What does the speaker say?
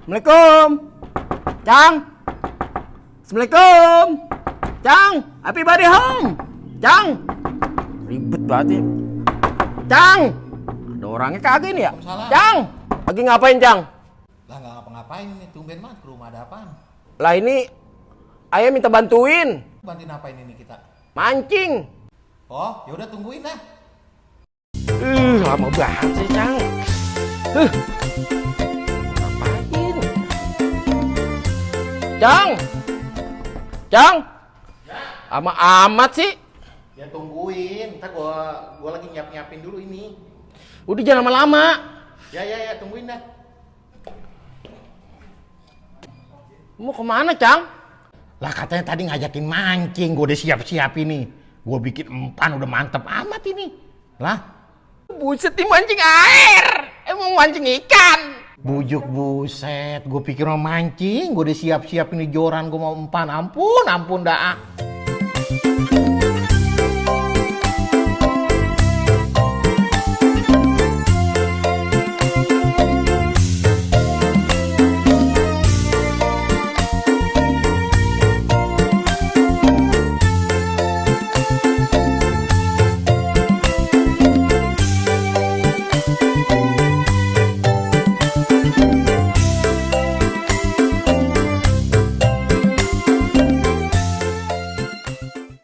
Assalamualaikum. Cang. Assalamualaikum. Cang, happy body home. Cang. Ribet banget ya. Cang. Ada orangnya kagak nih ya? Cang. Lagi ngapain, Cang? Lah nggak ngapa-ngapain ini, tumben banget ke rumah, ada apaan? Lah ini ayah minta bantuin. Bantuin apain ini kita? Mancing. Oh, ya udah tungguin dah. Lama banget sih, Cang. Ngapain? Cang. Cang. Ya. Lama amat sih. Ya tungguin, ntar gua lagi nyiapin dulu ini. Udah jangan lama-lama. Ya, tungguin dah. Mau kemana, Cang? Lah katanya tadi ngajakin mancing, gua udah siap-siap ini. Gua bikin empan udah mantep amat ini. Lah, Buset, nih mancing air. Emang mancing ikan. bujuk buset, gua pikir mau mancing, gua udah siap-siap ini joran, gua mau empan. Ampun dah.